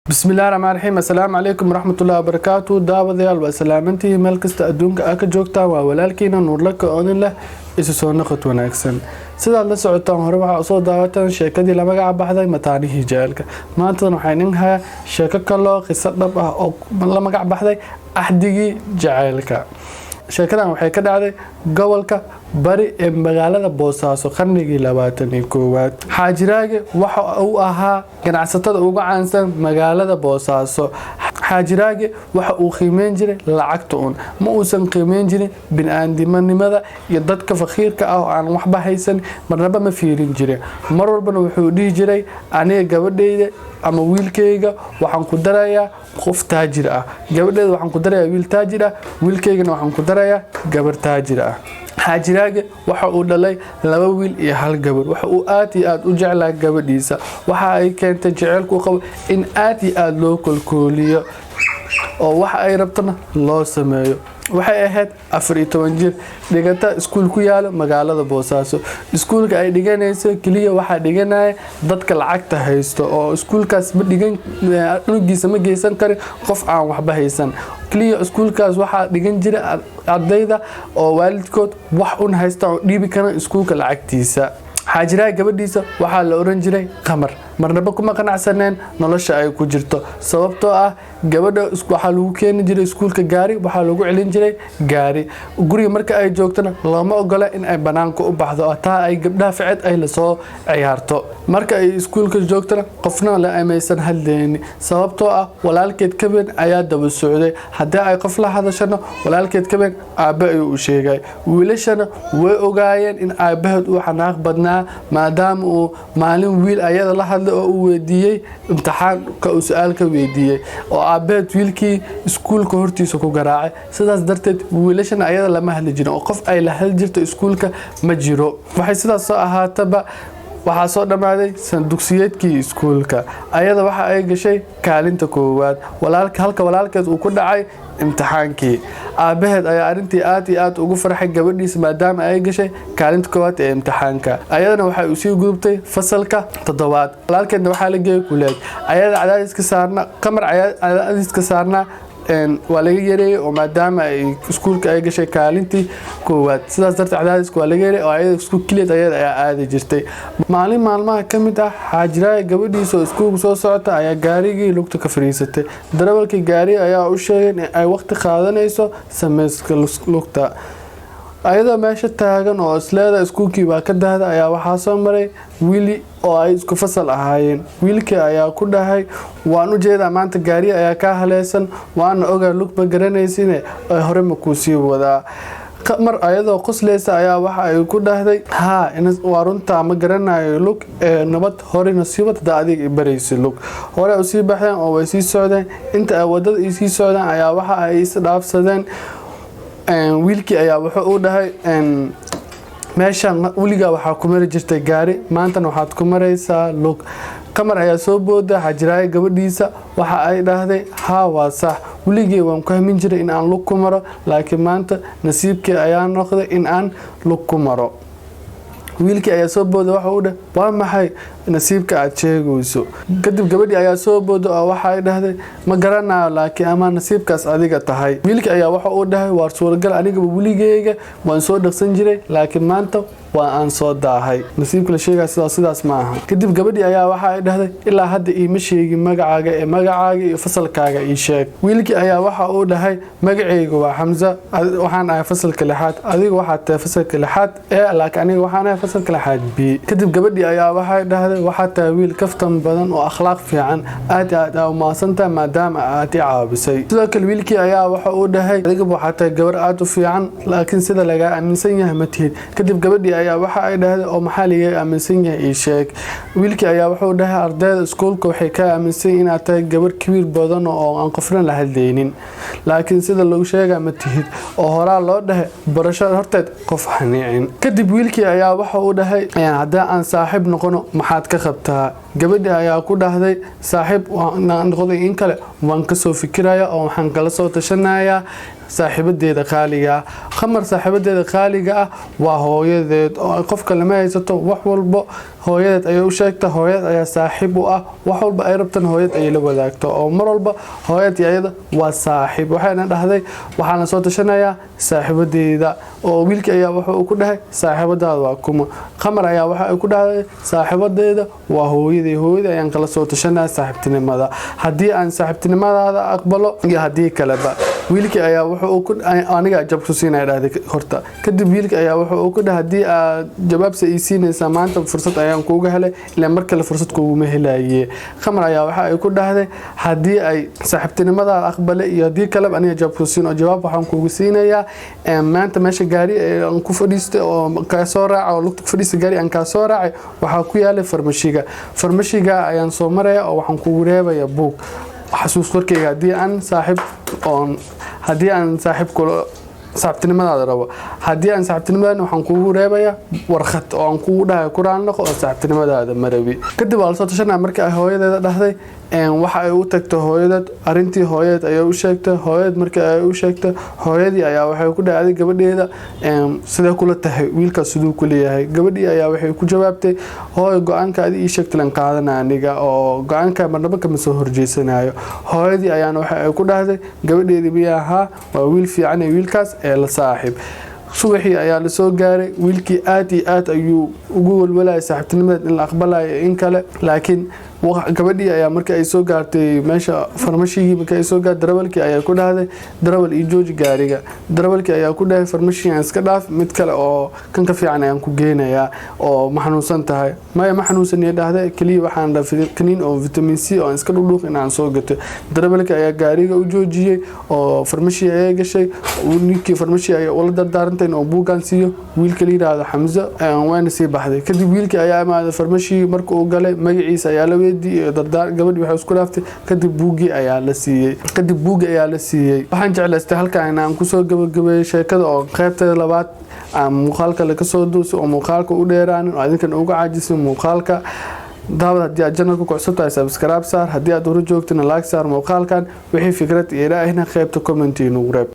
Bismillahi raxmaan raxiim. Assalaamu calaykum waraxmatullahi wabarakaatu. Daawadayaal, waa salaamantihi meel kasta adduunka aa ka joogtaan. Waa walaalkiina Nuurlaka oodin leh isu soo noqod wanaagsan. Sidaad la socotaan, hore waxaa usoo daawataan sheekadii la magaca baxday Mataanihii Jaceylka. Maantadan waxaa idin hayaa sheeko kaloo qiso dhab ah oo la magac baxday Axdigii Jaceylka. Sheekadan waxay ka dhacday gobolka Bari ee magaalada Boosaaso qarnigii 21aad. Xaajiraage waxa uu ahaa ganacsatada ugu caansan magaalada Boosaaso. Xaajiraage waxa uu qiimeyn jiray lacagta un, ma uusan qiimeyn jirin bini'aadminimada iyo dadka faqiirka ah oo aan waxba haysan, marnaba ma fiirin jirin. Mar walbana wuxuu dhihi jiray: "Aniga gabadhayda ama wiilkayga waxaan ku darayaa qof taajir ah. Gabadheyda waxaan ku darayaa wiil taajir ah, wiilkaygana waxaan ku darayaa gabar taajir ah." Xaajiraage waxa uu dhalay laba wiil iyo hal gabar. Waxa uu aad iyo aad u jeclaa gabadhiisa. Waxa ay keentay jaceylku u qabo in aad iyo aad loo kolkooliyo oo waxa ay rabtana loo sameeyo. Waxay ahayd 14 jir dhigata iskuul ku yaalo magaalada Boosaaso. Iskuulka ay dhiganayso keliya waxaa dhiganaya dadka lacagta haysto, oo iskuulkaas ma dhigan, cunugiisa ma geysan karin qof aan waxba haysan. Keliya iskuulkaas waxaa dhigan jira ardayda oo waalidkood wax un haysta oo dhiibi kara iskuulka lacagtiisa. Xaajiraha gabadhiisa waxaa la oran jiray Qamar. Marnaba kuma qanacsaneen nolosha ay ku jirto, sababtoo ah gabadha waxaa lagu keeni jiray iskuulka gaari, waxaa lagu celin jiray gaari. Guriga marka ay joogtona looma ogola in ay banaanka u baxdo oo taa ay gabdhaha ficed ay lasoo ciyaarto. Marka ay iskuulka joogtona qofna la amaysan hadleyni, sababtoo ah walaalkeed kabeen ayaa daba socday. Haddii ay qof la hadashana, walaalkeed kabeen aabbe ayuu u sheegay. Wiilashana way ogaayeen in aabaheed uu xanaaq badnaa, maadaama uu maalin wiil ayada la hadlay oo uu weydiiyey imtixaanka, uu su-aal ka weydiiyey oo aabaheed wiilkii iskuulka hortiisa ku garaacay. Sidaas darteed wiilashana ayada lama hadli jirin, oo qof ay la hadli jirto iskuulka ma jiro. Waxay sidaas soo ahaataba, waxaa soo dhammaaday sandugsiyeedkii iskuulka. Ayada waxa ay gashay kaalinta koowaad, halka walaalkeed uu ku dhacay imtixaankii. Aabaheed ayaa arrintii aad iyo aad ugu farxay gabadhiisa, maadaama ay gashay kaalinta koowaad ee imtixaanka. Ayadana waxay usii gudubtay fasalka toddobaad, walaalkeedna waxaa la geeyay kuleej. Ayada cadaadiska saarna, Qamar cadaadiska saarnaa waa laga yareeyey, oo maadaama ay iskuulka ay gashay kaalintii koowaad, sidaas darteed cadaadiska waa laga yareeyey, oo ayada iskuul keliyeed ayada ayaa aadi jirtay. Maalin maalmaha ka mid ah, Xaajiraaya gabadhiisa oo iskuulka soo socota ayaa gaarigii lugta ka fadhiisatay. Darawalkii gaariga ayaa u sheegay in ay waqti qaadanayso sameyska lugta. Ayadoo meesha taagan oo isleeda iskuulkii baa ka dahda, ayaa waxaa soo maray wiili oo ay isku fasal ahaayeen. Wiilkii ayaa ku dhahay: "Waan u jeedaa maanta gaari ayaa kaa haleysan, waana ogaa lug ma garanaysine, ee hore ma kuu sii wadaa?" Mar ayadoo qosleysa ayaa waxa ay ku dhahday: "Haa, waa runtaa, ma garanayo lug ee nabad, hore nasiibad hadaa adiga baraysa lug." Hore usii baxdeen oo way sii socdeen. Inta ay wadada sii socdeen ayaa waxa ay is dhaafsadeen. Wiilkii ayaa wuxuu u dhahay: "Meeshan weligaa waxaa ku mari jirtay gaari, maantana waxaad ku maraysaa lug." Qamar ayaa soo booda Xajiraayo gabadhiisa. Waxa ay dhahday: "Haa, waa sax, weligey waan ku hamin jiray in aan lug ku maro, laakiin maanta nasiibkii ayaa noqday in aan lug ku maro." Wiilkii ayaa soo booda, waxa uu dheh: "Waa maxay nasiibka aad sheegayso?" Kadib gabadhii ayaa soo booda oo waxa ay dhahday: "Ma garanayo, laakiin ama nasiibkaas adiga tahay." Wiilkii ayaa waxa uu dhahay: "Waar suuragal, anigaba weligeyga waan soo dhaqsan jiray, laakiin maanta waa aan soo daahay. Nasiibka la sheegaya sidaas ma aha." Kadib gabadhii ayaa waxa ay dhahday: "Ilaa hadda iima sheegin magacaaga, ee magacaaga iyo fasalkaaga ii sheeg." Wiilkii ayaa waxa uu dhahay: "Magacayga waa Xamsa, waxaan ahay fasalka lixaad. Adiga waxaad tahay fasalka lixaad ee, laakiin aniga waxaan ahay fasalka lixaad B." Kadib gabadhii ayaa waxay dhahday: "Waxaad tahay wiil kaftan badan oo akhlaaq fiican, aad iyo aad aa umahadsantahay maadaama aad i caawisay." Sidoo kale wiilkii ayaa waxa uu dhahay: "Adigaba waxaad tahay gabar aad u fiican, laakiin sida lagaa aaminsan yahay ma tihid." Kadib gabadhii ayaa waxa ay dhahday: "Oo maxaa liga aaminsan yahay? Ii sheeg." Wiilkii ayaa wuxuu dhahay: "Ardayda iskuulka waxay ka aaminsan inaad tahay gabar kibiir badan oo aan qofna la hadlaynin, laakiin sida lagu sheegaa ma tihid, oo horaa loo dhahay barasho horteed qof haniicin." Kadib wiilkii ayaa waxa uu dhahay: "Haddii aan saaxiib noqono, maxaad ka qabtaa?" Gabadhii ayaa ku dhahday: "Saaxiib noqday in kale waan kasoo fikiraya oo waxaan kala soo tashanayaa Saaxiibadeeda qaaliga ah. Qamar saaxiibadeeda qaaliga ah waa hooyadeed, oo qofka lama haysato. Wax walbo hooyadeed ayay u sheegta, hooyadeed ayaa saaxiib u ah. Wax walba ay rabtan hooyad ayay la wadaagto, oo mar walba hooyad iyo ayada waa saaxiib. Waxayna dhahday, "Waxaan la soo tashanayaa saaxiibadeeda." Oo wiilkii ayaa wuxuu ku dhahay, "Saaxiibadaada waa kuma?" Qamar ayaa waxa ay ku dhahday, "Saaxiibadeeda waa hooyaday, hooyadii ayaan kala soo tashanaya saaxiibtinimada, haddii aan saaxiibtinimadaada aqbalo iyo haddii kaleba." Wiilkii ayaa wuxuu ku, "Aniga jabku siinaya," dhahday horta. Kadib wiilkii ayaa wuxuu ku dhahay, "Haddii aad jawaabsa ii siinaysaa, maanta fursad ayaan kuuga helay, ilaa mar kale fursad kuguma helaye." Qamar ayaa waxa ay ku dhahday, "Haddii ay saaxiibtinimadaada aqbale iyo haddii kaleba, aniga jawaab ku siin, oo jawaab waxaan kugu siinayaa maanta meesha gaari aan ku fadhiistay oo kaa soo raaca, oo lugta ku fadhiistay, gaari aan kaa soo raacay, waxaa ku yaalay farmashiga. Farmashiga ayaan soo maraya oo waxaan kugu reebaya buug xasuus korkeyga, haddii aan saaxiib oon haddii aan saaxiib kula saaxiibtinimadaada rabo. Haddii aan saaxiibtinimadaada, waxaan kugu reebaya warqad oo aan kugu dhahay ku raali noqo oo saaxiibtinimadaada marabi." Kadib waa lasoo tashanaya. Markii ay hooyadeeda dhahday, waxa ay u tagtay hooyadeed. Arrintii hooyadeed ayay u sheegtay. Hooyadeed markii ay u sheegtay, hooyadii ayaa waxay ku dhahay, "Adig gabadheeda sidee kula tahay? Wiilkaas siduu ku leeyahay?" Gabadhii ayaa waxay ku jawaabtay, "Hooyo, go-aanka adi ii sheegtay lan qaadana aniga, oo go-aanka marnaba kama soo horjeysanayo." Hooyadii ayaana waxa ay ku dhahday, "Gabadheedii miya ahaa? Waa wiil fiican ee wiilkaas ee la saaxiib." Subaxii ayaa lasoo gaaray. Wiilkii aad iyo aad ayuu ugu walwalayay saaxiibtinimadeed in la aqbalayo in kale, laakiin gabadhii ayaa markii ay soo gaartay meesha farmashigii, markii ay soo gaartay, darawalkii ayaa ku dhahday, "Darawal, ii jooji gaariga." Darawalkii ayaa ku dhahay, "Farmashigan iska dhaaf, mid kale oo kan ka fiican ayaan ku geynayaa. Oo ma xanuunsan tahay?" "Maya, ma xanuunsan," dhahday, "keliya waxaan dhahay kaniin oo vitamin C oo aan iska dhudhuuq in aan soo gato." Darawalkii ayaa gaariga u joojiyey oo farmashi ayay gashay. Ninkii farmashi ayaa ula dardaarantay inuu buuggan siiyo wiilka la yidhaahdo Xamso, wayna sii baxday. Kadib wiilkii ayaa imaaday farmashii. Marka uu galay, magaciisa ayaa la weydiiyey, dardaar gabadhii waxay isku dhaaftay. Kadib buuggii ayaa la siiyey. Kadib buuggii ayaa la siiyey. Waxaan jeclaystay halkan aan kusoo gabagabeeyey sheekada, oo qaybteeda labaad aan muuqaalka laga soo duusay, oo muuqaalka u dheeraanin oo adinkan uga caajisin muuqaalka. Daawad, haddii aad channelka ku cusub tahay, subscribe saar. Haddii aad hore joogtana, like saar muuqaalkan. Wixii fikrad iyo ilaahina qaybta comment inugu reeb.